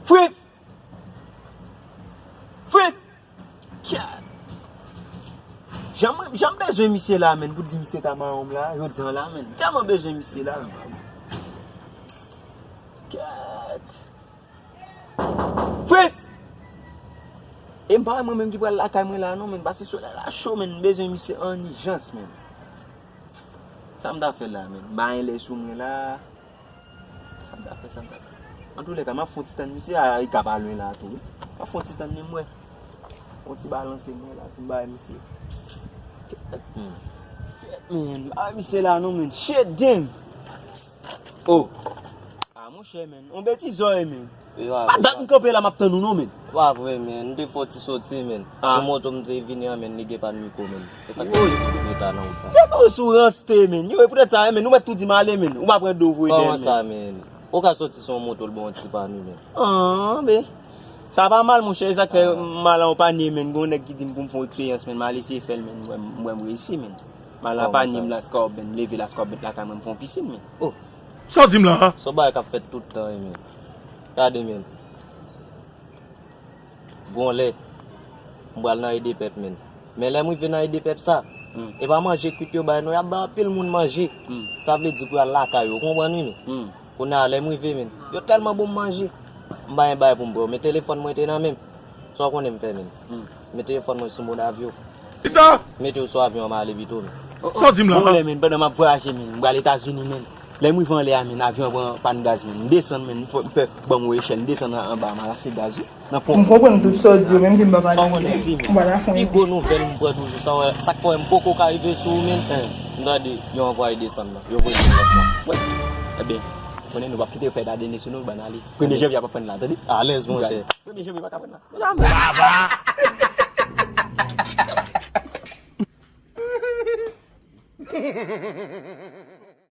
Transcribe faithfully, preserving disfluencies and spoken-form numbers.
Fritz! Fritz! Jan m bezwen misye la, menn, pou di misye ka maron m la, jodi an la, menn. Tèlman bezwen misye la. Kèt! Fritz! E m pa wè mwen menm ki pral lakay mwen la, non, menn, paske solèy la cho, menn, m bezwen misye an ijans, menn. Sa m ta fè la, menn? M pa gen lè sou mwen la. Sa m ta fè, sa m ta fè? Antoulèka, m ap fè yon ti tann misye, a, li ka pa lwen la tou, wi. M ap fè yon ti tann li, m wè. Yon ti balanse mwen la, ti bay misye. Kèt, menn. Kèt, menn. M pa wè misye la, non, menn. Shit, damn! Oh! Ah, monchè, menn. On betiz ou ye, menn. Pa dat m kanpe la, m ap tann ou, non, menn. Pa vre, menn. M te fè yon ti soti, menn. Ah. Sou moto m te vini an, menn, li gen pann mikwo, menn. E sa k fè m ti reta nan wout la. Se konsa ou ranste, menn. Yo, e poutèt sa, menn, ou mèt tou di m ale, menn. Ou pa pran do voye dèyè m, menn. Kòman sa, menn? Ou ka soti sou yon moto, l ba w yon ti pann, menn. Ah, ben. Sa pa mal, monchè. E sa k fè m al an panye, menn. Gen yon nèg ki di m pou m fè yon eksperyans, menn. M al eseye fè l, menn. M wè m, m wè m reyisi, menn. M al an panye, m laskòb, menn. M leve laskòb, m met lakay mwen, m fè yon pisin, menn. Oh. Sa w di m la a? Se yon bagay k ap fèt tout tan, wi, menn. Gade, menn. Gon lè, m pral nan ede pèp, menn. Men lè m rive nan ede pèp sa, e pa manje kwit yo bay non, y ap bay anpil moun manje. Sa vle di pou y al lakay yo, ou konprann, wi, menn? Kounye a, lè m rive, menn, yo tèlman ban m manje, m pa gen bagay pou m ba yo. Men telefòn mwen te nan men m. Sa w konnen m fè, menn? M met telefòn mwen sou mòd avyon. Kisa? Mete yo sou avyon an, m ale pito, menn. Sa w di m la? Bon, lè, menn, pandan m ap vwayaje, menn, m pral Etazini, menn. Lè m rive anlè a, menn, avyon an pran pann gaz, menn. M desann, menn, m fè, m fè ban m yon echèl, m desann an, anba, m al achte gaz, wi. Nan pon. M konprann tout sa w di yo, menm si m pa pale anglè. M pa ta fon. Pi gwo nouvèl m pran toujou, sa w wè, sa k fè m poko ka rive sou ou, menn. M tande yo anvwaye desann nan. Yo voye desann nan. Ebyen, konnen nou p ap kite yo fè dadene sou nou, ban n ale. Premye janvye a p ap pran la, tande? Alèz, monchè. Premye janvye pa ka pran la. Baba!